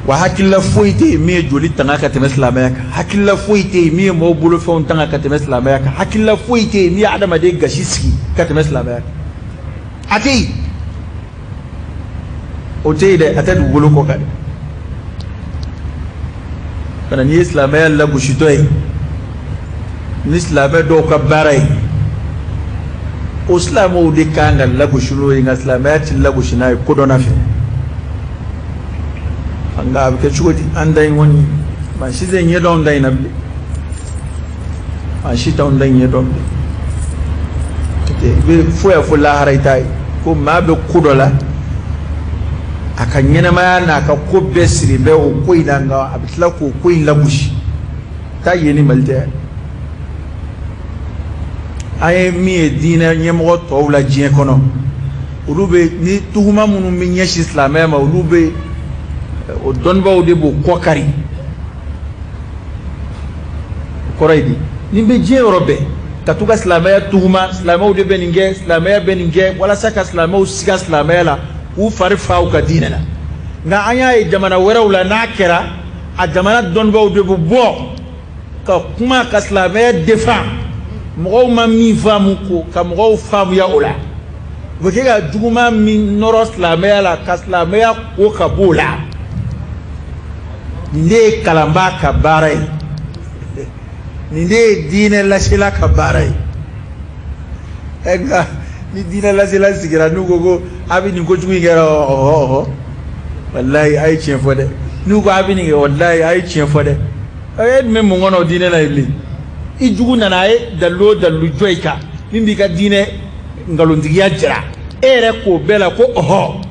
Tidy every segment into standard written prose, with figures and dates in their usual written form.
Wa hakilila foyi tɛ yen min ye joli tanga ka tɛmɛ silamɛya kan, hakilila foyi tɛ yen min ye mɔgɔw bolofɛnw tanga ka tɛmɛ silamɛya kan, hakilila foyi tɛ yen min ye adamaden gasi sigi ka tɛmɛ silamɛya kan. A tɛ yen, o tɛ yen dɛ, a tɛ dugukolo kɔ kan dɛ. Kana n'i ye silamɛya lagositɔ ye ni silamɛ dɔw ka baara ye, o silamɛw de kan ka lagosi n'o ye, nka silamɛya ti lagosi n'a ye kodɔnna fɛ. Nka a bɛ kɛ cogo di? An da in kɔni, maa si tɛ ɲɛ dɔn anw da in na bilen, maa si t'anw da in ɲɛ dɔn bilen. I bɛ fo yan fo lahara, i t'a ye ko maa bɛ ko dɔ la, a ka ɲɛnamaya n'a ka ko bɛɛ siri bɛ o ko in na, nka a bɛ tila k'o ko in lagosi. Taa yen ni Mali tɛ. An ye min ye diinɛ ɲɛmɔgɔ tɔw la diɲɛ kɔnɔ, olu bɛ ni tuhuma minnu bɛ ɲɛsin silamɛya ma, olu bɛ o dɔnnibaaw de b'o kɔ kari. O kɔrɔ ye di? Nin bɛ diɲɛ yɔrɔ bɛɛ ka to ka silamɛya tuhuma, silamɛw de bɛ nin kɛ, silamɛya bɛ nin kɛ, walasa ka silamɛw siga silamɛya la, k'u fari fa u ka diinɛ la. Nka an y'a ye jamana wɛrɛw la, n'a kɛra, a jamana dɔnnibaaw de bɛ bɔ ka kuma ka silamɛya defan, mɔgɔw ma min faamu ko ka mɔgɔw faamuya o la. U bɛ kɛ ka juguman min nɔrɔ silamɛya la, ka silamɛya ko ka b'o la. Nin de ye kalanbaa ka baara ye, nin de ye diinɛ lasela ka baara ye. Nka ni diinɛ lasela sigira, n'u ko ko a bɛ nin kojugu in kɛra, ɔhɔ ɔhɔ, walayi a ye tiɲɛ fɔ dɛ. N'u ko a bɛ nin kɛ, walayi a ye tiɲɛ fɔ dɛ. E dun bɛ mun kɔnɔ o diinɛ la yen bilen? I jugu nana, a ye dalilu o dalilu jɔ i kan min b'i ka diinɛ nkalontigiya jira, e yɛrɛ k'o bɛɛ la ko ɔhɔ.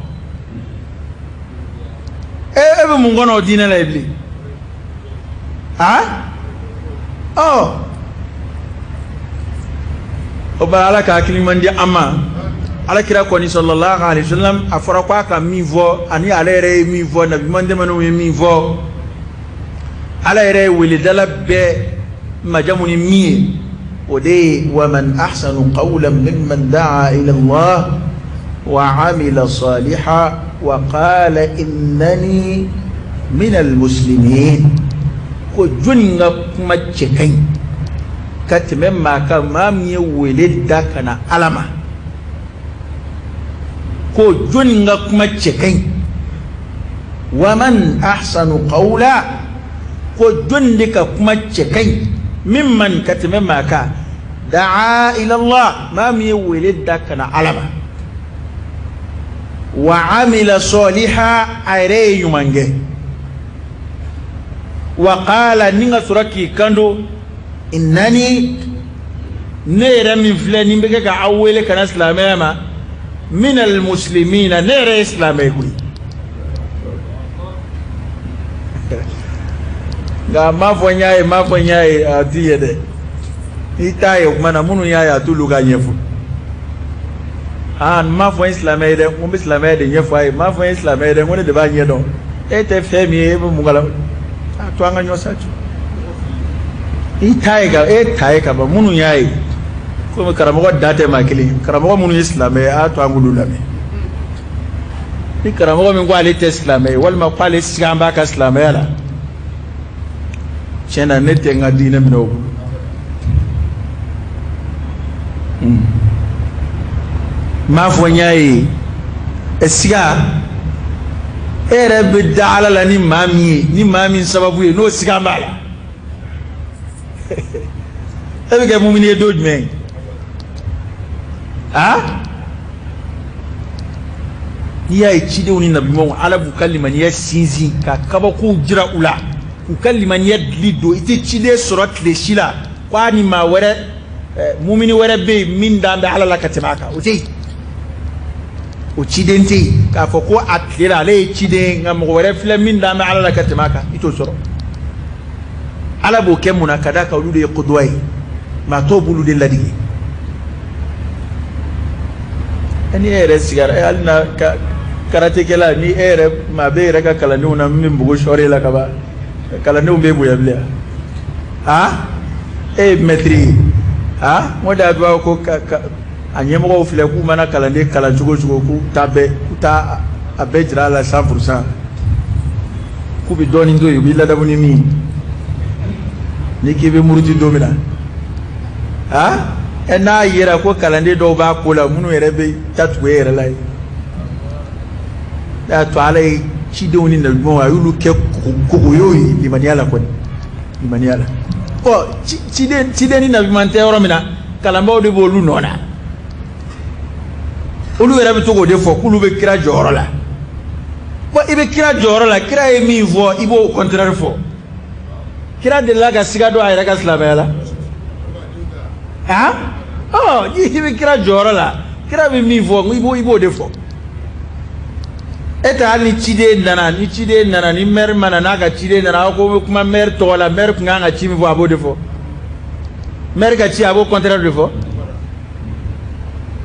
E bɛ mun kɔnɔ o diinɛ la yen bilen? A ɔ o ba, Ala ka hakili ɲuman di an ma. Ala kira kɔni sallallahu alaihi wasallam, a fɔra ko a ka min fɔ, ani ale yɛrɛ ye min fɔ, nabi ɲuman tɛmɛnenw ye min fɔ, Ala yɛrɛ ye weledala bɛɛ majamu ni min ye, o de ye wa man ahsanu qawlan mimman da'a ila Allah wa amila salihan wa qala innani minal muslimin. Ko jɔnni ka kuma cɛ ka ɲi ka tɛmɛ maa kan, maa min ye wele da ka na Ala ma? Ko jɔnni ka kuma cɛ ka ɲi? Wa man ahsanu qawla, ko jɔnni de ka kuma cɛ ka ɲi mimman, ka tɛmɛ maa kan, da'a ila Allah, maa min ye wele da ka na Ala ma, wa amila saliha, a yɛrɛ ye ɲuman kɛ, wa qala, ni ka sɔrɔ k'i kanto, innani, ne yɛrɛ min filɛ nin bɛ kɛ ka aw wele ka na silamɛya ma, minal muslimina, ne yɛrɛ ye silamɛ ye koyi. Nka n m'a fɔ n y'a ye, n m'a fɔ n y'a ye, a t'i ye dɛ. N'i t'a ye o kuma na, minnu y'a ye, a t'olu ka ɲɛfɔ. Aa, n m'a fɔ n ye silamɛ ye dɛ, n ko n bɛ silamɛya de ɲɛfɔ a ye. N m'a fɔ n ye silamɛ ye dɛ, n ko ne de b'a ɲɛdɔn. E tɛ fɛn min ye, e bɛ mun kalan? A to an ka ɲɔ sa ten. I t'a ye ka e t'a ye ka ban, minnu y'a ye, komi karamɔgɔ da tɛ maa kelen, karamɔgɔ minnu ye silamɛ ye, a y'a to an k'olu lamɛn. Ni karamɔgɔ min ko ale tɛ silamɛ ye, walima ko ale sigan b'a ka silamɛya la, tiɲɛ na ne tɛ n ka diinɛ minɛ o bolo. N m'a fɔ n y'a ye. Siga e yɛrɛ bɛ da Ala la ni maa min ye, ni maa min sababu ye, n'o sigan b'a la, e bɛ kɛ mumini ye don jumɛn? A n'i y'a ye cidenw ni nabiɲumanw, Ala b'u ka limaniya sinsin ka kabakow jira u la, k'u ka limaniya dili don. I tɛ ciden sɔrɔ tile si la k'a ni maa wɛrɛ, mumini wɛrɛ bɛ yen min dan bɛ Ala la ka tɛmɛ a kan, o tɛ yen. O ciden tɛ yen k'a fɔ ko a tile la ale ye ciden, nka mɔgɔ wɛrɛ filɛ min dan bɛ Ala la ka tɛmɛ a kan, i t'o sɔrɔ. Ala b'o kɛ mun na? Ka d'a kan olu de ye kuduwa ye, maa tɔw b'olu de ladege. Ni e yɛrɛ sigara, hali na ka karatekɛla, ni e yɛrɛ maa bɛ e yɛrɛ ka kalandenw na min bɛ npogo sɔɔri la ka ban, kalandenw b'e bonya bilen a? E ye mɛtiri ye a? N ko de a b'a ko ka a ɲɛmɔgɔw filɛ k'u mana kalanden kalan cogo o cogo, k'u t'a bɛɛ, k'u t'a a bɛɛ jira a la 100%. K'u bɛ dɔɔnin to yen, u b'i ladamu ni min ye. N'i k'i bɛ muruti don min na, aa ɛ n'a yera ko kalanden dɔw b'a ko la minnu yɛrɛ bɛ taa tugu e yɛrɛ la yen. Ne y'a to Ala ye cidenw ni nabiɲumanw a y'olu kɛ kogoyo ye limaniya la kɔni, limaniya la. Bɔn ciden ni nabiɲuman tɛ yɔrɔ min na, kalanbaaw de b'olu nɔ na. Olu yɛrɛ bɛ to k'o de fɔ k'olu bɛ kira jɔyɔrɔ la. Bɔn i bɛ kira jɔyɔrɔ la, kira ye min fɔ i b'o contraire fɔ. Kira delila ka siga don a yɛrɛ ka silamɛya la. Ɔ i bɛ kira jɔyɔrɔ la, kira bɛ min fɔ i b'o de fɔ. E tɛ hali ni ciden nana, ni ciden nana, ni maire ma na n'a ka ciden nana, aw ko bɛ kuma maire tɔgɔ la, maire tun kan ka ci min fɔ a b'o de fɔ. Maire ka ci a b'o contraire de fɔ.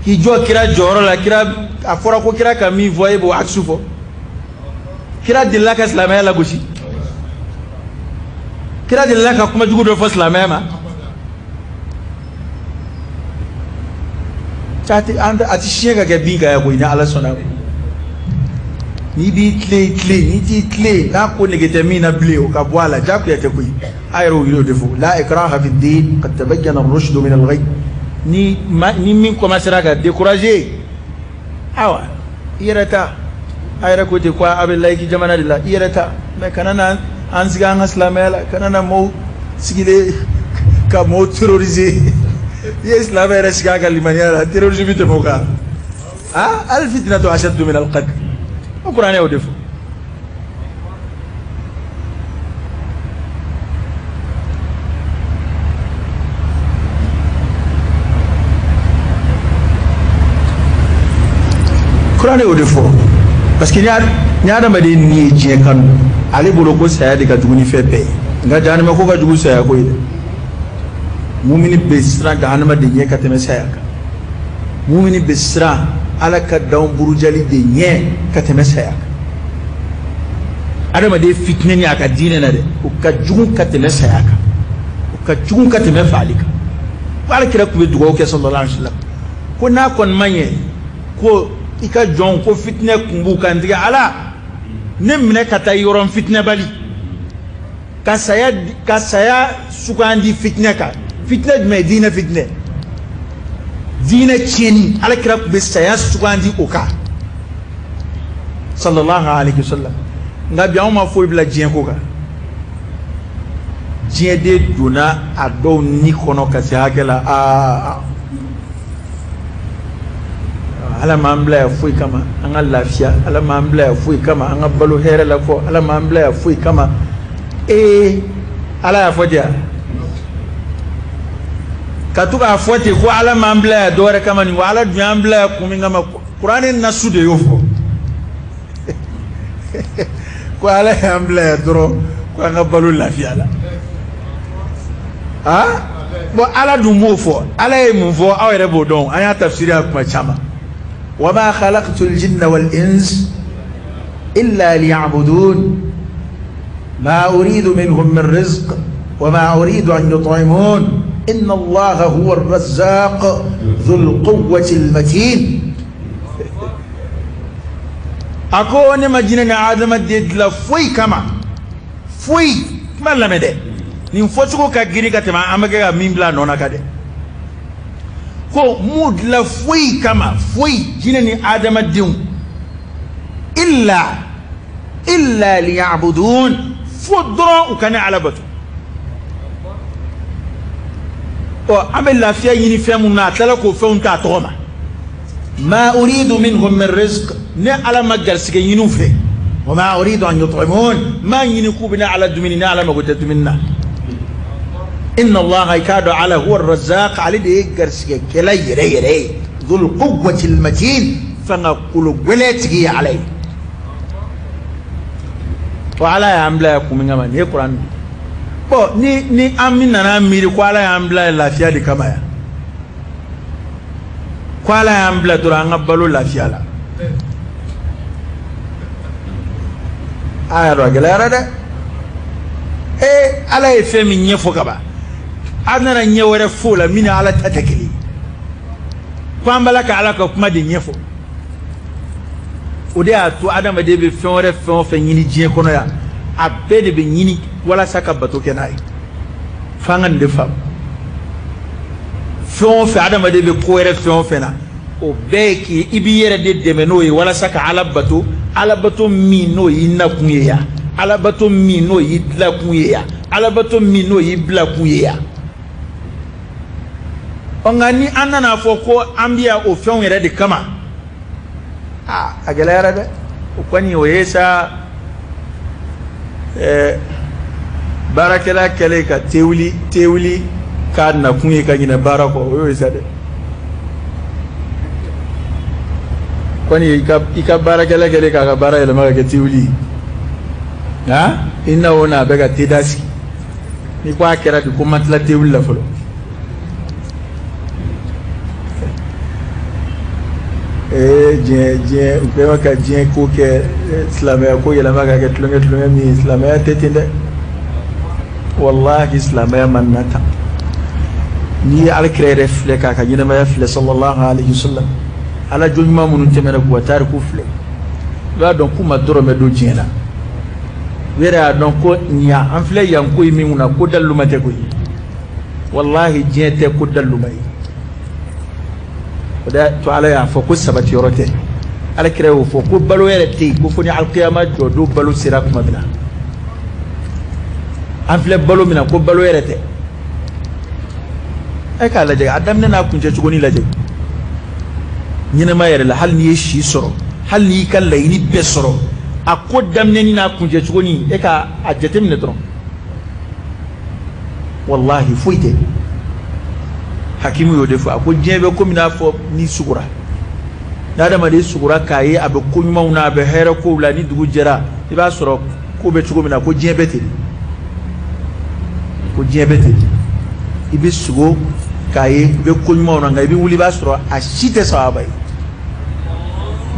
K'i jɔ kira jɔyɔrɔ la, kira a fɔra ko kira ka min fɔ e b'o axe fɔ. Kira delila ka silamɛya lagosi. Kira delila ka kuma jugu dɔ fɔ silamɛya ma. A tɛ siɲɛ ka kɛ bin kan yan koyi ni Ala sɔnna. N'i b'i tilen i tilen, n'i t'i tilen n'a ko nege tɛ min na bilen o ka bɔ a la, diyagoya tɛ koyi. A yɛrɛ y'o de fɔ la ikraha fi ddin qad tabayyana ar-rushdu min al-ghayy. Ni min commencera ka décourager, awa i yɛrɛ ta, a yɛrɛ ko ten ko a bɛ laïque jamana de la, i yɛrɛ ta, mais kana na an sigi an ka silamɛya la, kana na maaw sigilen ka maaw terroriser. I ye silamɛ yɛrɛ sigi a ka limaniya la, terrorisme bɛ tɛmɛ o kan. Ah, al-fitnatu ashaddu min al-qatl. O kuranɛ y'o de fɔ. Kuranɛ y'o de fɔ. Parce que ni adamaden ni ye diɲɛ kanu, ale bolo ko saya de ka jugu ni fɛn bɛɛ ye. Nka jahanama ko ka jugu saya ko ye dɛ. Mumini bɛ siran jahanama de ɲɛ ka tɛmɛ saya kan. Mumini bɛ siran Ala ka danw burujali de ɲɛ ka tɛmɛ saya kan. Adamaden fitinɛ a ka diinɛ na dɛ, o ka jugu ka tɛmɛ saya kan, o ka jugu ka tɛmɛ faali kan. Ko Ala kira tun bɛ dugawu kɛ sallallahu alaihi wa sallam ko n'a kɔni ma ɲɛ ko i ka jɔnw ko fitinɛ kun b'u kan tigɛ, Ala ne minɛ ka taa yɔrɔ fitinɛbali, ka saya sugandi fitinɛ kan. Fitinɛ jumɛn ye? Diinɛ fitinɛ, diinɛ tiɲɛni. Ala kira tun bɛ saya sugandi o kan sallallahu alaihi wa sallam. Nka bi anw ma foyi bila diɲɛ ko kan. Diɲɛ de donna a dɔw ni kɔnɔ ka se hakɛ la. Aa Ala m'an bila yan foyi kama an ka lafiya, Ala m'an bila yan foyi kama an ka balo hɛrɛ la fɔ, Ala m'an bila yan foyi kama. Ee Ala y'a fɔ ten wa? Ka to k'a fɔ ten ko Ala m'an bila yan dɔwɛrɛ kama nin ko Ala dun y'an bila yan kun min kama, kuranɛ nasu de y'o fɔ. Ko Ala y'an bila yan dɔrɔn ko an ka balo lafiya la. Ah bon, Ala dun m'o fɔ. Ala ye mun fɔ aw yɛrɛ b'o dɔn, an y'a tafsiri a kuma caman. Wa ma khalaqtul jinna wal ins illa liya'budun ma uridu minhum min rizq wa ma uridu an yut'imun inna Allaha huwa ar-razzaq dhul quwwati al-matin. A ko ne ma jinɛ ni adamaden dilan foyi kama, foyi. Kuma lamɛn dɛ, nin fɔcogo ka girin ka tɛmɛ an bɛ kɛ ka min bila a nɔ na kan dɛ. Ko m'u dilan foyi kama, foyi, jinɛ ni adamadenw, illa liya'budun, fo dɔrɔn u ka ne Ala bato. Ɔ an bɛ lafiya ɲini fɛn mun na, a tilala k'o fɛnw ta a tɔgɔ ma. Ma uridu minhum min rizq, ne Ala ma garisɛgɛ ɲini u fɛ. Wa ma uridu an yut'imun, ma ɲini k'u bɛ ne Ala dumuni, ne Ala mago tɛ dumuni na. Inna Allaha i k'a dɔn Ala huwa ar-razzaq, ale de ye garisɛgɛkɛla yɛrɛ yɛrɛ ye. Dhul quwwati al-matin, fanga kolo gwɛlɛn tigi ye Ala ye. Wa Ala y'an bila yan kun min kama, nin ye kuranɛ. Bon ni an min nana miiri ko Ala y'an bila yan lafiya de kama yan, ko Ala y'an bila dɔrɔn an ka balo lafiya la, a y'a dɔn a gɛlɛyara dɛ. Ee Ala ye fɛn min ɲɛfɔ ka ban, a nana ɲɛ wɛrɛ fɔ o la min ni Ala ta tɛ kelen ye. Ko an b'a la ka Ala ka kuma de ɲɛfɔ. O de y'a to adamaden bɛ fɛn wɛrɛ fɛn o fɛn ɲini diɲɛ kɔnɔ yan, A bɛɛ de bɛ ɲini walasa ka bato kɛ n'a ye. F'an ka nin de faamu. Fɛn o fɛn adamaden bɛ ko wɛrɛ fɛn o fɛn na, o bɛɛ ye k'i i b'i yɛrɛ de dɛmɛ n'o ye walasa ka Ala bato. Ala bato min n'o y'i nakun ye yan, Ala bato min n'o y'i dilakun ye yan, Ala bato min n'o y'i bilakun ye yan. Ɔ nka ni an nana fɔ ko an bɛ yan o fɛnw yɛrɛ de kama, aa a gɛlɛyara dɛ. O kɔni o ye sa baarakɛla kɛlen ka tewuli k'a nakun ye ka ɲinɛ baara kɔ, o y'o ye sa dɛ. Kɔni i ka baarakɛla kɛlen k'a ka baara yɛlɛma ka kɛ tewuli ye, han, i na o na a bɛ ka teda sigi. N'i ko a kɛra di, ko ma tila tewuli la fɔlɔ. Diɲɛ u bɛɛ ka diɲɛ ko kɛ silamɛya ko yɛlɛma ka kɛ tulonkɛ min ye, silamɛya tɛ ten dɛ. Walahi silamɛya ma na tan. N'i ye Alakira yɛrɛ filɛ k'a ka ɲɛnamaya filɛ sallallahu alayhi wa sallam, Ala jɔn ɲuman minnu tɛmɛna k'u ka tariku filɛ, i b'a dɔn k'u ma dɔrɔmɛ don diɲɛ na. U yɛrɛ y'a dɔn ko ɲa an filɛ yan ko in min kunna, ko daliluma tɛ koyi. Walahi diɲɛ tɛ ko daliluma ye. O de to Ala y'a fɔ ko sabati yɔrɔ tɛ. Alakira y'o fɔ ko balo yɛrɛ tɛ yen, ko fo ni alikiyama jɔ don balo sera tuma min na. An filɛ balo min na, ko balo yɛrɛ tɛ. E k'a lajɛ, a daminɛ n'a kuncɛ cogo ni lajɛ. Ɲɛnɛma yɛrɛ la, hali n'i ye si sɔrɔ, hali n'i ka laɲini bɛɛ sɔrɔ, a ko daminɛ n'a kuncɛ cogo ni e ka a jateminɛ dɔrɔn. Walahi foyi tɛ. Hakimu y'o de fɔ, a ko diɲɛ bɛ komi n'a fɔ n'i sugora. Ni adamaden sugora k'a ye a bɛ ko ɲumanw na, a bɛ hɛrɛ kow la, ni dugu jɛra i b'a sɔrɔ ko bɛ cogo min na, ko diɲɛ bɛ ten. Ko diɲɛ bɛ ten. I bɛ sugo k'a ye i bɛ ko ɲumanw na, nka i bɛ wuli i b'a sɔrɔ a si tɛ sababa ye.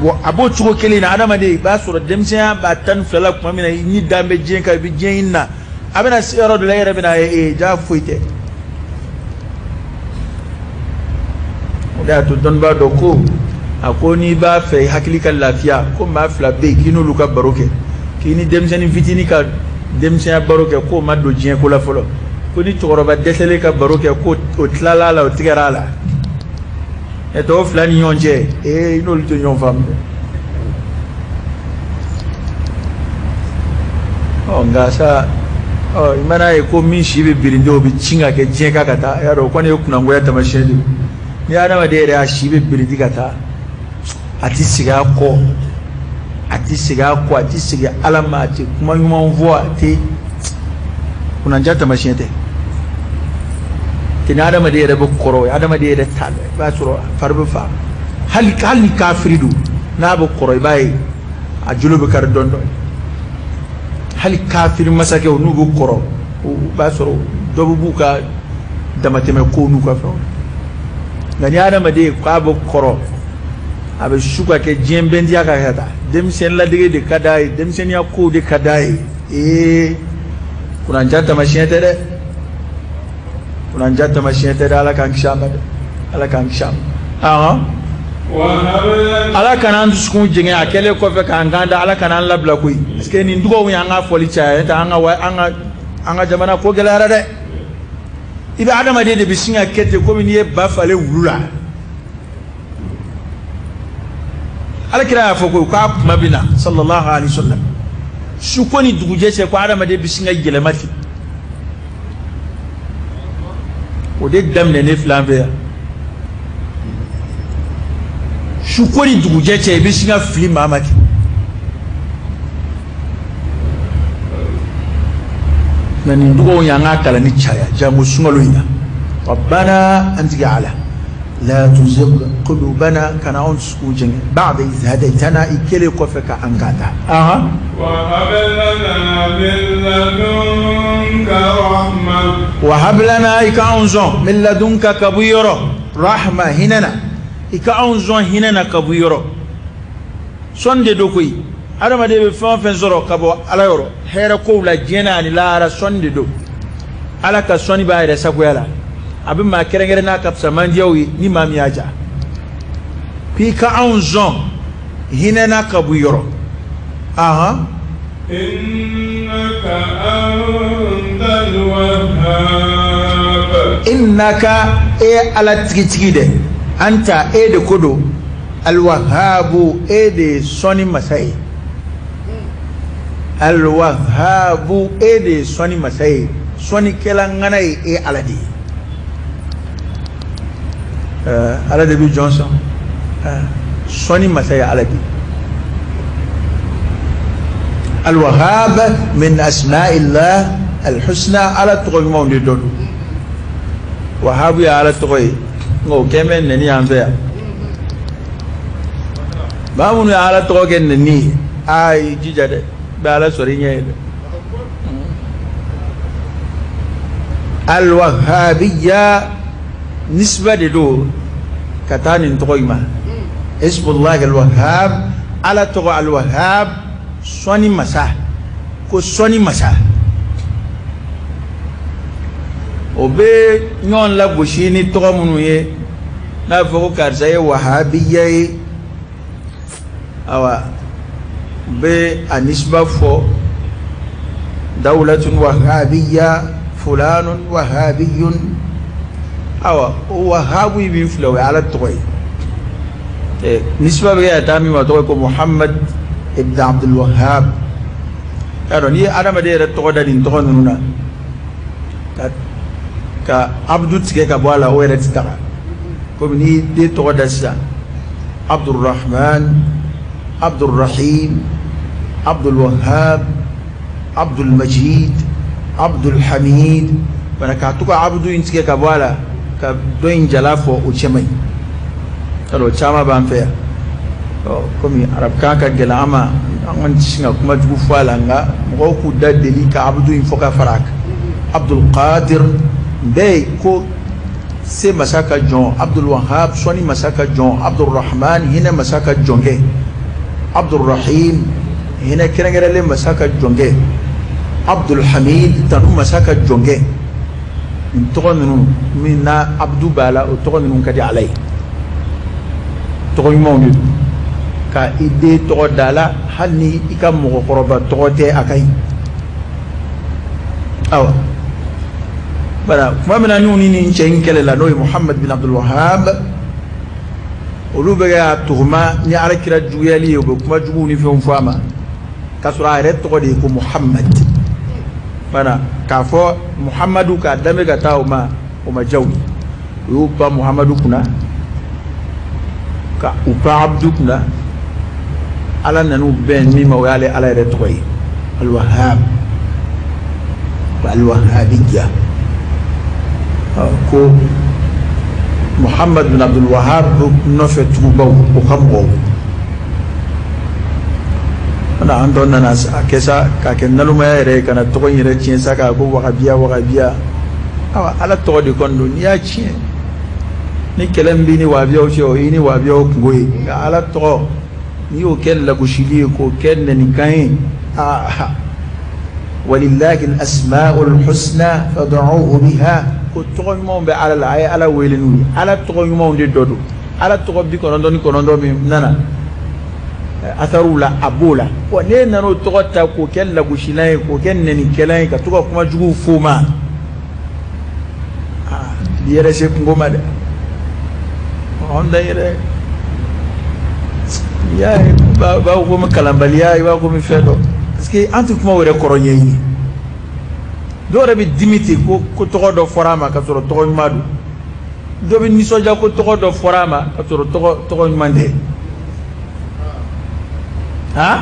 Bon, a b'o cogo kelen na, adamaden i b'a sɔrɔ denmisɛnya b'a 12 la tuma min na, ni dan bɛ diɲɛ kan, i bɛ diɲɛ ɲini na, a bɛna se yɔrɔ dɔ la, e yɛrɛ bɛna ye ja foyi tɛ. O de y'a to dɔnnibaa dɔ ko, a ko n'i b'a fɛ i hakili ka lafiya, ko maa fila bɛ yen k'i n'olu ka baro kɛ, k'i ni denmisɛnnin fitinin ka denmisɛnya baro kɛ, k'o ma don diɲɛ ko la fɔlɔ, ko ni cɛkɔrɔba dɛsɛlen ka baro kɛ, ko o tilala a la, o tigɛra a la. Ɛ tɔw fila ni ɲɔgɔn cɛ, i n'olu tɛ ɲɔgɔn faamu dɛ. Ɔ nka sa, ɔ i mana ye ko min si bɛ birinti, o bɛ cin ka kɛ diɲɛ kan ka taa, y'a dɔn o kɔni ye kunangoya taamasiyɛn de ye. Ni adamaden yɛrɛ y'a si bɛ birinti ka taa, a ti segin a kɔ, a ti segin a kɔ, a ti segin Ala ma, a ti kuma ɲuman fɔ, a ti kunanja taamasiyɛn tɛ. Tɛ ni adamaden yɛrɛ bɛ kɔrɔ, adamaden yɛrɛ t'a la, i b'a sɔrɔ fari bɛ fa. Hali ni kafiri don, n'a bɛ kɔrɔ, i b'a ye a jolo bɛ kari dɔɔnin dɔɔnin. Hali kafiri masakɛw n'u bɛ kɔrɔ, o b'a sɔrɔ dɔ bɛ b'u ka damatɛmɛ kow n'u ka fɛnw. Nka ni adamaden k'a bɛ kɔrɔ, a bɛ su ka kɛ diɲɛ bɛndiya ka taa, denmisɛnnin ladege de ka d'a ye, denmisɛnninya kow de ka d'a ye. Ee kunnanja taamasiyɛn tɛ dɛ, kunnanja taamasiyɛn tɛ dɛ. Ala k'an kisi a ma dɛ, Ala k'an kisi a ma. Ahan, Ala kana an dusukun jɛngɛ a kɛlen kɔfɛ k'an kan da, Ala kana an labila koyi. Parce que nin dugawu in an k'a fɔli caya, n'o tɛ an ka jamana ko gɛlɛyara dɛ. I bɛ adamaden de bɛ sin ka kɛ ten komi n'i ye ba falen wulu la. Alakira y'a fɔ ko k'a kuma bɛ na sallallahu alayhi wa sallam, su ko ni dugujɛ cɛ, ko adamaden bɛ sin ka yɛlɛma ten. O de daminɛ ne filɛ an fɛ yan. Su ko ni dugujɛ cɛ, i bɛ sin ka fili maa ma ten. Nka nin dugawu in an k'a kalan ni caya, janko sunkalo in na. Rabbana an tigi Ala, la tuzigh qulubana, kana anw dusukun jɛngɛ, ba'da idh hadaytana, i kɛlen kɔfɛ ka an kanda. Ahan, wa hab lana, i ka anw sɔn, min ladunka, ka bɔ yɔrɔ, rahma, hinɛ na, i ka anw sɔn hinɛ na ka bɔ yɔrɔ. Sɔn de don koyi. Adamaden bɛ fɛn o fɛn sɔrɔ ka bɔ Ala yɔrɔ, hɛrɛ kow la diɲɛ na ani lahara, sɔnni de don. Ala ka sɔnni b'a yɛrɛ sagoya la, a bɛ maa kɛrɛnkɛrɛn n'a ka fisa mandiyaw ye ni maa min y'a ja. K'i ka anw sɔn hinɛ na ka bɔ yɔrɔ. Ahan, Innaka e ala tigitigi dɛ, anta e de ko don, alwahabu e de ye sɔnni masa ye, alwahabu e de ye sɔnni masa ye, sɔnnikɛla ŋana ye e ala de ye. Ala de bɛ jɔn sɔn, sɔnni masa ye ala de ye. Alwahab min asma'illah alhusna, ala tɔgɔ ɲumanw de dɔ don. Wahabu ye ala tɔgɔ ye, nka o kɛn bɛ nɛni yan fɛ yan. Maa minnu ye ala tɔgɔ kɛ nɛni ye, aa i jija dɛ, bɛ ala sɔrɔ i ɲɛ ye dɛ. Alwahabiya nisba de don ka taa nin tɔgɔ in ma. Ismullahi alwahab, ala tɔgɔ alwahab, sɔnni masa, ko sɔnni masa. O bɛ ɲɔgɔn lagosi ni tɔgɔ minnu ye, n'a bɛ fɔ ko karisa ye wahabiya ye, awa bɛ a nisba fɔ dawlatun wahabiya, fulanun wahabiyun. Awa o wahabu in min filɛ, o ye ala tɔgɔ ye. Nisba bɛ kɛ ka taa min ma, tɔgɔ ye ko Muhammad ibn Abdul Wahhab. Y'a dɔn n'i ye adamaden yɛrɛ tɔgɔ da nin tɔgɔ ninnu na, ka abdu tigɛ ka bɔ a la, o yɛrɛ ti taga. Komi n'i den tɔgɔ da sisan Abdulrahman, Abdulrahim, Abdulwahhab, Abdulmajid, Abdulhamid, bana k'a to ka abdu in tigɛ ka bɔ a la ka dɔ in jala fɔ, o cɛ man ɲi. Y'a dɔn o caman b'an fɛ yan. Komi arabukan ka gɛlɛn an ma, an kɔni tɛ sin ka kuma jugu fɔ a la, nka mɔgɔw k'u da deli ka abdu in fɔ ka fara a kan. Abdul Qadir bɛɛ ye ko se masa ka jɔn, Abdul Wahab sɔnni masa ka jɔn, Abdul Rahman hinɛ masa ka jɔnkɛ, Abdul Rahim hinɛ kɛrɛnkɛrɛnlen masa ka jɔnkɛ, Abdul Hamid tanu masa ka jɔnkɛ. Nin tɔgɔ ninnu min na abdu b'a la, o tɔgɔ ninnu ka di ala ye, tɔgɔ ɲumanw de don. Ka i den tɔgɔ da la, hali ni i ka mɔgɔkɔrɔba tɔgɔ tɛ, a ka ɲi. Awa voilà, tuma min na n'u ni nin cɛ in kɛlɛ la, n'o ye Muhammad bin Abdul Wahhab, olu bɛ ka tuguma ni ala kira juguyali ye, u bɛ kuma juguw ni fɛnw fɔ a ma, k'a sɔrɔ a yɛrɛ tɔgɔ de ye ko Muhammad. Voilà, k'a fɔ Muhammadu k'a danbe ka taa o ma, o ma diya u ye. U y'u pan Muhammadu kunna, ka u pan Abdu kunna. Ala nan'u bɛn min ma, o y'ale ala yɛrɛ tɔgɔ ye, Al-Wahhab, Al-Wahhabiyya. Ko Muhammad bin Abdul Wahhab nɔfɛ tugubaw, o ka mɔgɔw. Ana an tɔ nana a kɛ sa k'a kɛ nalomaya yɛrɛ ye, ka na tɔgɔ in yɛrɛ tiɲɛ sa, k'a ko wahabiya wahabiya. Awa ala tɔgɔ de kɔni don, n'i y'a tiɲɛ, ni kɛlɛ min b'i ni wahabiyaw cɛ, o y'i ni wahabiyaw kungo ye. Nka ala tɔgɔ, n'i y'o kɛ lagosili ye, k'o kɛ nɛnikan ye, aa walillahi al-asma'ul husna fad'uhu biha, ko tɔgɔ ɲumanw bɛ ala la, a ye ala wele n'u ye. Ala tɔgɔ ɲumanw de dɔ don. Ala tɔgɔ 99 min nana asaruw la, a b'o la. Wa n'e nana o tɔgɔ ta k'o kɛ lagosilan ye, k'o kɛ nɛnikɛlan ye, ka to ka kuma juguw f'o ma, aa i yɛrɛ se kungo ma dɛ. Anw ta yɛrɛ, i y'a ye, b'a fɔ komi kalanbaliya, i b'a fɔ komi fɛn dɔ, parce que an tɛ kuma yɛrɛ kɔrɔ ɲɛɲini. Dɔw yɛrɛ bɛ dimi ten ko tɔgɔ dɔ fɔra a ma ka sɔrɔ tɔgɔ ɲuman don. Dɔ bɛ nisɔndiya ko tɔgɔ dɔ fɔra a ma ka sɔrɔ tɔgɔ ɲuman tɛ. Han,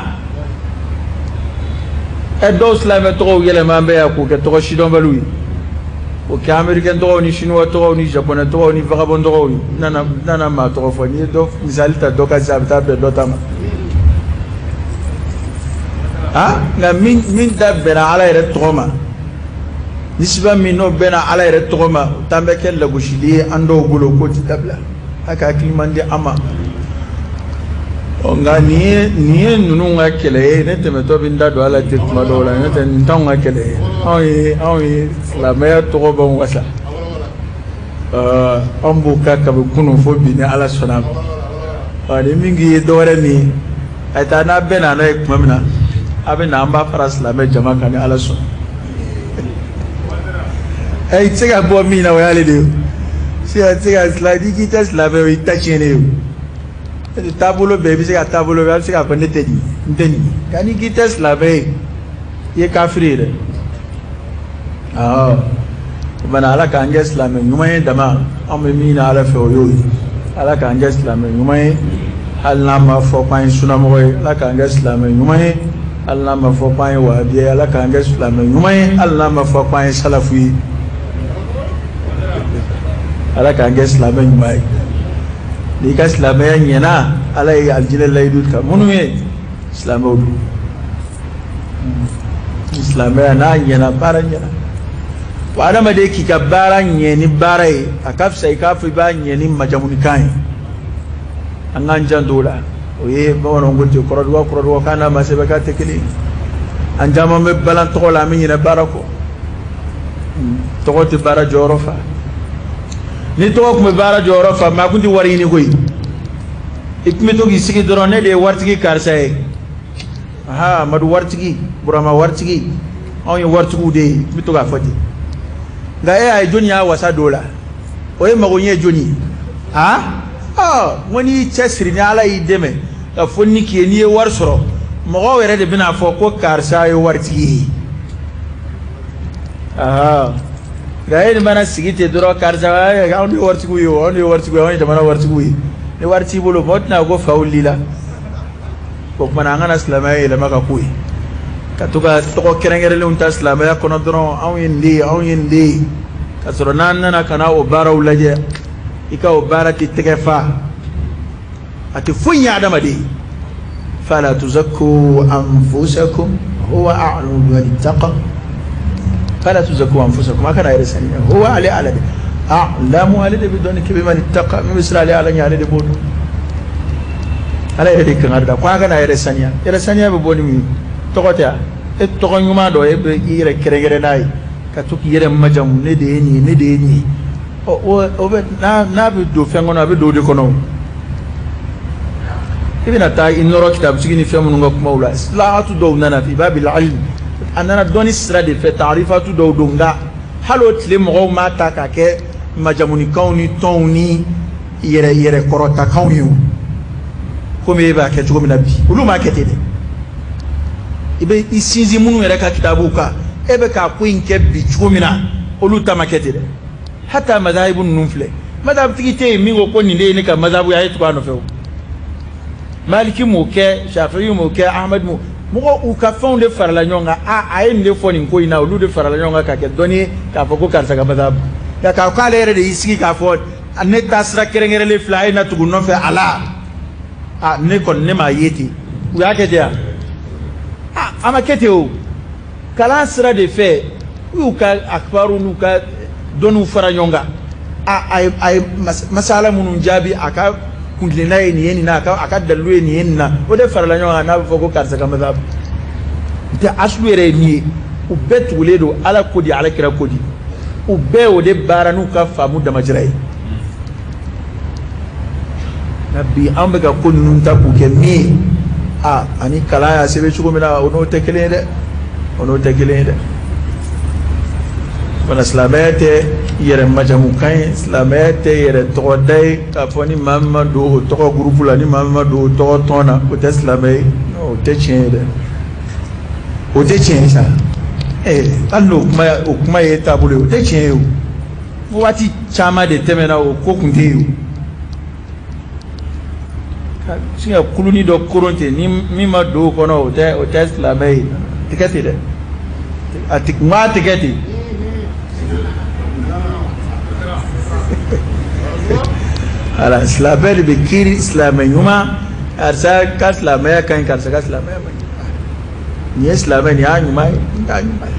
ɛ dɔw silamɛ tɔgɔw yɛlɛma an bɛ yan k'o kɛ tɔgɔ sidɔnbaliw ye, k'o kɛ américain tɔgɔw ni chinois tɔgɔw ni japonais tɔgɔw ni vagabond tɔgɔw ye. N nana maa tɔgɔ fɔ, n'i ye dɔ misali ta dɔ ka sisan, a bɛ taa bɛn dɔ ta ma. Han, nka min da bɛnna ala yɛrɛ tɔgɔ ma, nisiba min n'o bɛnna ala yɛrɛ tɔgɔ ma, o t'an bɛ kɛ lagosili ye an dɔw bolo, k'o ti dabila. A ka hakili man di an ma. Nka nin ye ninnu ka kɛlɛ ye, ne tɛmɛtɔ bɛ n da don a la ten tuma dɔw la, n'o tɛ nin t'anw ka kɛlɛ ye. Anw ye silamɛya tɔgɔ b'anw wasa. Anw b'o kan kabi kunun fo bi, ni ala sɔnna a ma. Ni min k'i ye dɔwɛrɛ min, a ye taa n'a bɛɛ nana ye tuma min na, A bɛ na, an b'a fara silamɛ jama kan ni Ala sɔnna. Ɛ, i tɛ se ka bɔ min na, o y'ale de ye. Sisan i tɛ se ka silamɛ, n'i k'i tɛ silamɛ, o y'i ta tiɲɛnen ye o. Taabolo bɛɛ, i bɛ se ka taabolo bɛɛ, a bɛ se k'a fɔ ne tɛ nin, n tɛ nin. Nka n'i k'i tɛ silamɛ ye, i ye kafiri ye dɛ. Awɔ. O bana, Ala k'an kɛ silamɛ ɲuman ye dama, anw bɛ min ɲini Ala fɛ, o y'o ye. Ala k'an kɛ silamɛ ɲuman ye, hali n'an ma fɔ k'an ye sunamɔgɔ ye. Ala k'an kɛ silamɛ ɲuman ye, hali n'an ma fɔ k'an ye wahabiya ye. Ala k'an kɛ silamɛ ɲuman ye, hali n'an ma fɔ k'an ye salafu ye. Ala k'an kɛ silamɛ ɲuman ye. N'i ka silamɛya ɲɛna, Ala ye alijinɛ layidu ta minnu ye, silamɛw don. Silamɛya n'a ɲɛna, baara ɲɛna. Wa adamaden k'i ka baara ɲɛ ni baara ye, a ka fisa i k'a fɔ i b'a ɲɛ ni majamunikan ye. An k'an janto o la. O ye bamananw ko ten, kɔrɔdugɔ kɔrɔdugɔ kan n'a ma sɛbɛn k'a tɛ kelen ye. An caman bɛ balan tɔgɔ la, an bɛ ɲinɛ baara kɔ. Tɔgɔ tɛ baara jɔyɔrɔ fa. Ni tɔgɔ tun bɛ baara jɔyɔrɔ fa, maa kun tɛ wari ɲini koyi. I tun bɛ to k'i sigi dɔrɔn, ne de ye waritigi karisa ye. Aha, Amadu waritigi, Burama waritigi, anw ye waritigiw de ye. I bɛ to k'a fɔ ten. Nka e y'a ye, jɔnni y'a wasa don o la? O ye mago ɲɛ jɔnni ye? Aa, ɔ, n ko n'i y'i cɛsiri, ni Ala y'i dɛmɛ ka fɔ ni k'i ye, n'i ye wari sɔrɔ, mɔgɔw yɛrɛ de bɛna fɔ ko karisa ye waritigi ye. Aa, nka e ni mana sigi ten dɔrɔn, karisa, anw de ye waritigiw ye o, anw de ye waritigiw ye, anw ye jamana waritigiw ye. Ni wari t'i bolo, mɔgɔ tɛna ko faw l'i la. O kumana, an kana silamɛya yɛlɛma ka k'o ye, ka to ka tɔgɔ kɛrɛnkɛrɛnlenw ta silamɛya kɔnɔ dɔrɔn, anw ye nin de ye, anw ye nin de ye, ka sɔrɔ n'an nana ka na o baaraw lajɛ, i ka o baara tɛ tɛgɛ fa, a tɛ foyi ɲɛ adamaden. Fala tuzakku anfusakum huwa a'lamu biman ittaqa. Fala tuzakku anfusakum, a kana yɛrɛ saniya. Huwa, ale Ala de, a'lamu, ale de bɛ dɔnni kɛ, biman ittaqa, min bɛ siran ale Ala ɲɛ, ale de b'o dɔn. Ala yɛrɛ de kangari da ko a kana yɛrɛ saniya. Yɛrɛ saniya bɛ bɔ ni mun ye? Tɔgɔ tɛ wa? E tɔgɔ ɲuman dɔ, e bɛ i yɛrɛ kɛrɛnkɛrɛn n'a ye, ka to k'i yɛrɛ majamu, ne de ye nin ye, ne de ye nin ye. Ɔ, o bɛ n'a bɛ don fɛn kɔnɔ, a bɛ don o de kɔnɔ o. I bɛna taa i nɔrɔ kitabutigi ni fɛn minnu ka kumaw la, silahatu dɔw nana fi babil ilm, a nana dɔnni sira de fɛ, taarifatu dɔw don. Nka hali o tile mɔgɔw m'a ta k'a kɛ majamunikanw ni tɔnw ni yɛrɛ yɛrɛ kɔrɔtakanw ye o, komi e b'a kɛ cogo min na bi, olu m'a kɛ ten dɛ. I bɛ i sinsin minnu yɛrɛ ka kitabuw kan, e bɛ k'a ko in kɛ bi cogo min na, olu ta ma kɛ ten dɛ. Hata mazahibu ninnu filɛ, mazhabutigi tɛ yen min ko ko nin de ye ne ka mazhabu ye, a ye tugu a nɔfɛ o. Maliki m'o kɛ, Shafi'i m'o kɛ, Ahmad m'o, mɔgɔ u ka fɛnw de farala ɲɔgɔn kan. A a ye nin de fɔ nin ko in na, olu de farala ɲɔgɔn kan ka kɛ dɔnni ye k'a fɔ ko karisa ka mazhabu. Nka k'a k'ale yɛrɛ de y'i sigi k'a fɔ ne ta sira kɛrɛnkɛrɛnlen filɛ, a ye na tugu nɔfɛ a la, a ne kɔni ne m'a ye ten. U y'a kɛ ten wa? A a ma kɛ ten o. Kalan sira de fɛ, u y'u ka akibaru n'u ka dɔnniw fara ɲɔgɔn kan. A ye masala minnu jaabi, a ka kuntilenna ye nin ye nin na, a ka dalilu ye nin ye nin na, o de farala ɲɔgɔn kan n'a bɛ fɔ ko karisa ka mazhabu tɛ. Asulu yɛrɛ ye min ye, u bɛɛ tugulen don Ala ko di, Ala kira ko di, u bɛɛ o de baara n'u ka faamu damajira ye. Nka bi, an bɛ ka ko ninnu ta k'u kɛ min ye, a ani kalan y'a sɛbɛn cogo min na, o n'o tɛ kelen ye dɛ, o n'o tɛ kelen ye dɛ. Wala silamɛya tɛ yɛrɛ majamukan ye, silamɛya tɛ yɛrɛ tɔgɔda ye, k'a fɔ ni maa min ma don o tɔgɔ gurupu la, ni maa min ma don o tɔgɔ tɔn na, o tɛ silamɛ ye. O tɛ tiɲɛ ye dɛ, o tɛ tiɲɛ ye sa. Hali n'o kuma, o kuma ye taabolo ye, o tɛ tiɲɛ ye o. Waati caman de tɛmɛna, o ko kun tɛ yen o. Ka sin ka kuluni dɔ koron ten, ni min ma don o kɔnɔ, o tɛ silamɛ ye, tɛ kɛ ten dɛ. A tɛ n k'a tɛ kɛ ten. Ala silamɛ de bɛ kiiri silamɛ ɲuman, karisa ka silamɛya ka ɲi, karisa ka silamɛya man ɲi, nin ye silamɛ, nin y'a ɲuman ye, nin t'a ɲuman ye.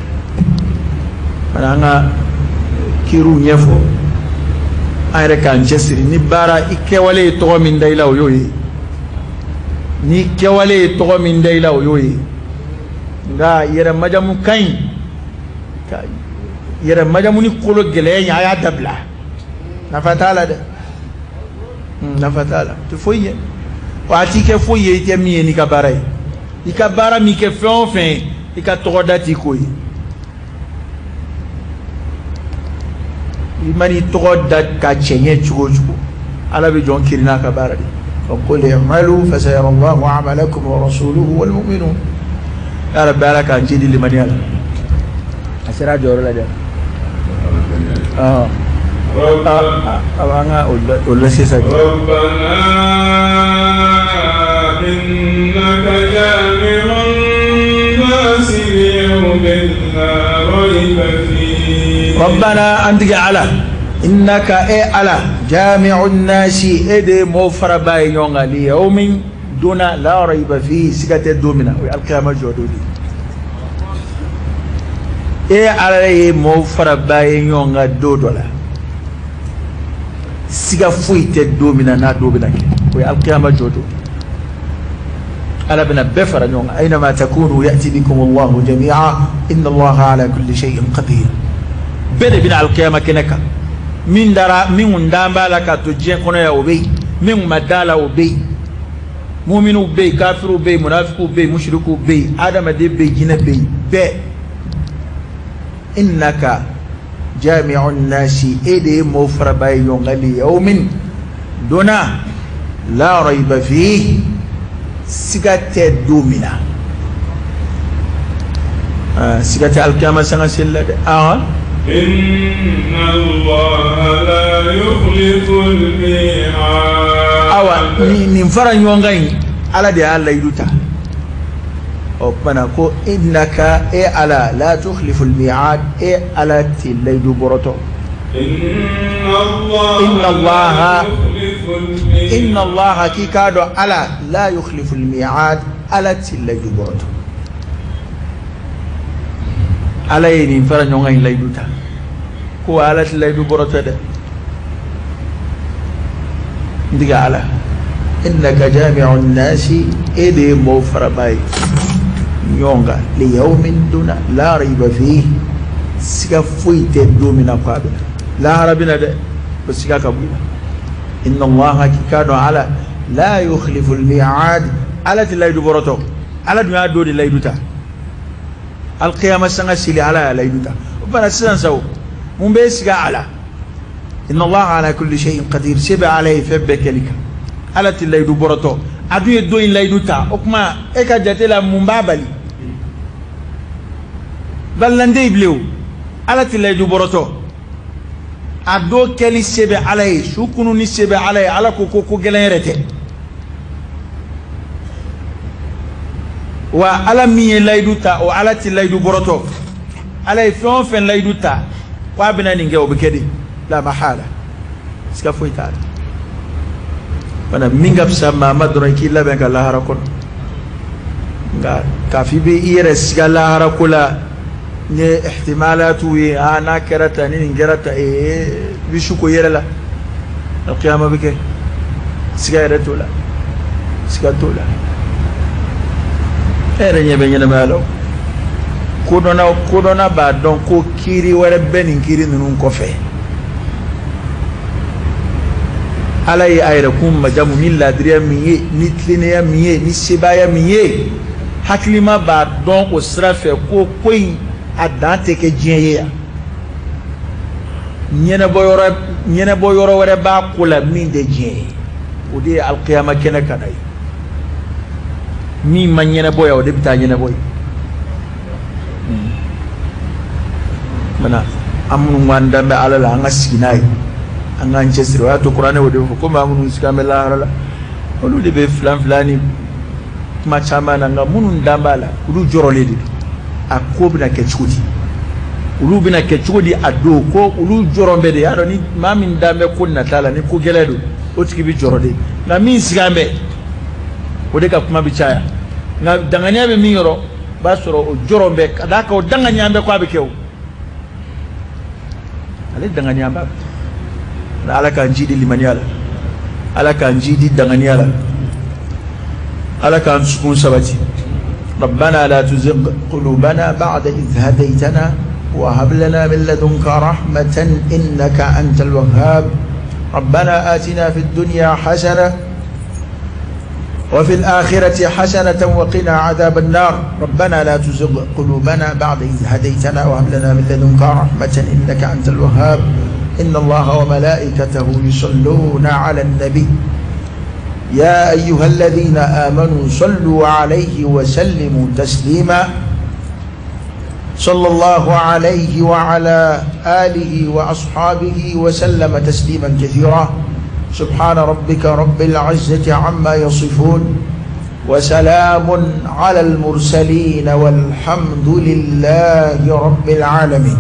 Fana an ka kiiriw ɲɛfɔ, an yɛrɛ k'an cɛsiri ni baara. I kɛwale ye tɔgɔ min da i la, o y'o ye. Ni kɛwale ye tɔgɔ min da i la, o y'o ye. Nka yɛrɛ majamu ka ɲi ka yɛrɛ majamu ni kolo gɛlɛya in, a y'a dabila, nafa t'a la dɛ, nafa t'a la, tɛ foyi ye wa, a t'i kɛ foyi ye i tɛ min ye n'i ka baara ye. I ka baara min kɛ fɛn o fɛn ye, i ka tɔgɔda t'i ko ye. I man'i tɔgɔ da ka cɛɲɛ cogo o cogo, Ala bɛ jɔn kiiri n'a ka baara de. Wa qul i'malu fasayara Allahu 'amalakum wa rasuluhu wal mu'minun. Ya Rabbi, Ala k'an jidi limaniya la. A sera a jɔyɔrɔ la dɛ. An ka o lase sa. ربنا إنك جامع الناس ليوم لا ريب فيه. ربنا an tigi Ala, إنك e Ala, جامع الناس e de mɔɔ faraba ye ɲɔgɔn kan, ليوم don na, لا ريب فيه siga tɛ don min na, o ye alkiyama jɔ don de ye. E Ala ye mɔɔ faraba ye ɲɔgɔn kan don dɔ la, siga foyi tɛ don min na n'a don bɛna kɛ, o ye alkiyama jɔ don. Ala bɛna bɛɛ fara ɲɔgɔn kan. أينما تكونوا يأت بكم الله جميعا إن الله على كل شيء قدير. Bɛɛ de bɛna alkiyama kɛnɛ kan. Min dara, min kun dan b'a la k'a to diɲɛ kɔnɔ yan, o bɛ yen. Min kun ma da la, o bɛ yen. Muminiw bɛ yen, kafiriw bɛ yen, munafikiw bɛ yen, mushrikiw bɛ yen, adamaden bɛ yen, jinɛ bɛ yen, bɛɛ. إنك جامع الناس e de ye mɔɔ faraba ye ɲɔgɔn kan, ليوم don na, لا ريب فيه siga tɛ don min na. Siga tɛ alikiyama sanga seli la dɛ. إن الله لا يخلف الميعاد. Awa, nin fara ɲɔgɔn kan in, Ala de y'a layidu ta. O kumana ko إنك e Ala, لا تخلف الميعاد e Ala tɛ layidu bɔrɔtɔ. إن الله إن الله لا يخلف الميعاد. إن الله k'i k'a dɔn Ala, لا يخلف الميعاد Ala tɛ layidu bɔrɔtɔ. Ala ye nin fara ɲɔgɔn kan in layidu ta ko Ala tɛ layidu bɔrɔtɔ dɛ. N tigi Ala, إنك جامع الناس e de ye mɔɔw faraba ye ɲɔgɔn kan, ليوم don na, لا ريب فيه siga foyi tɛ don min na ko a bɛ na lahara bɛ na dɛ, o siga ka bɔ i la. إن الله k'i k'a dɔn Ala, لا يخلف الميعاد Ala tɛ layidu bɔrɔtɔ. Ala dun y'a don de layidu ta, alkiyama sanga seli, Ala y'a layidu ta. O fana sisan sa, o mun bɛ siga a la? إن الله على كل شيء قدير se bɛ Ala ye fɛn bɛɛ kɛli kan. Ala tɛ layidu bɔrɔtɔ, a dun ye don in layidu ta. O kuma e ka jate la, mun b'a bali? Balilan tɛ yen bilen. O Ala tɛ layidu bɔrɔtɔ, a dɔ kɛli se bɛ Ala ye, su kununi se bɛ Ala ye. Ala ko ko ko gɛlɛn yɛrɛ tɛ wa. Ala min ye layidu ta, o Ala tɛ layidu bɔrɔtɔ. Ala ye fɛn o fɛn layidu ta ko a bɛna nin kɛ, o bɛ kɛ de, لا محالة siga foyi t'a la. Fana min ka fisa maa ma dɔrɔn, i k'i labɛn ka lahara kɔnɔ. Nka k'a fɔ i bɛ i yɛrɛ siga lahara ko la ni ihtimalatu ye, aa n'a kɛra tan, ni nin kɛra tan, ee i bɛ su ko yɛrɛ la. Alkiyama bɛ kɛ, siga yɛrɛ t'o la, siga t'o la. E yɛrɛ ɲɛ bɛ ɲɛnamaya la o. Kodɔnna, kodɔnna b'a dɔn ko kiiri wɛrɛ bɛ nin kiiri ninnu kɔfɛ. Ala ye a yɛrɛ kun majamu ni ladiriya min ye, ni tilennenya min ye, ni sebaaya min ye, hakilima b'a dɔn o sira fɛ ko ko in a dan tɛ kɛ diɲɛ ye yan. Ɲɛnabɔ yɔrɔ, ɲɛnabɔ yɔrɔ wɛrɛ b'a ko la min tɛ diɲɛ ye, o de ye alikiyama kɛnɛ ka na ye. Min ma ɲɛnabɔ yan, o de bɛ taa ɲɛnabɔ ye. Mana an minnu k'an dan bɛ Ala la, an ka sigi n'a ye, an k'an cɛsiri. O y'a to kuranɛ o de fɔ komi an minnu sigi an bɛ lahara la, olu de bɛ filan filan ni kuma caman na. Nka minnu dan b'a la, olu jɔrɔlen de don a ko bɛna kɛ cogo di, olu bɛna kɛ cogo di a don ko olu jɔrɔ bɛ de. Y'a dɔn ni maa min dan bɛ ko nata la, ni ko gɛlɛn don, o tigi bɛ jɔrɔ de. Nka min sigi an bɛ, o de ka kuma bɛ caya. Nka danganiya bɛ min yɔrɔ, o b'a sɔrɔ o jɔrɔ bɛ ka d'a kan o danganiya bɛ ko a bɛ kɛ o ale danganiya b'a la. Ala k'an ji di limaniya la, Ala k'an ji di danganiya la, Ala k'an dusukun sabati. ربنا لا تزغ قلوبنا بعد إذ هديتنا وهب لنا من لدنك رحمة إنك أنت الوهاب. ربنا آتنا في الدنيا حسنة وفي الآخرة حسنة وقنا عذاب النار. ربنا لا تزغ قلوبنا بعد إذ هديتنا وهب لنا من لدنك رحمة إنك أنت الوهاب. إن الله وملائكته يصلون على النبي يا أيها الذين آمنوا صلوا عليه وسلموا تسليما. صلى الله عليه وعلى آله وأصحابه وسلم تسليما كثيرا. سبحان ربك رب العزة عما يصفون وسلام على المرسلين والحمد لله رب العالمين.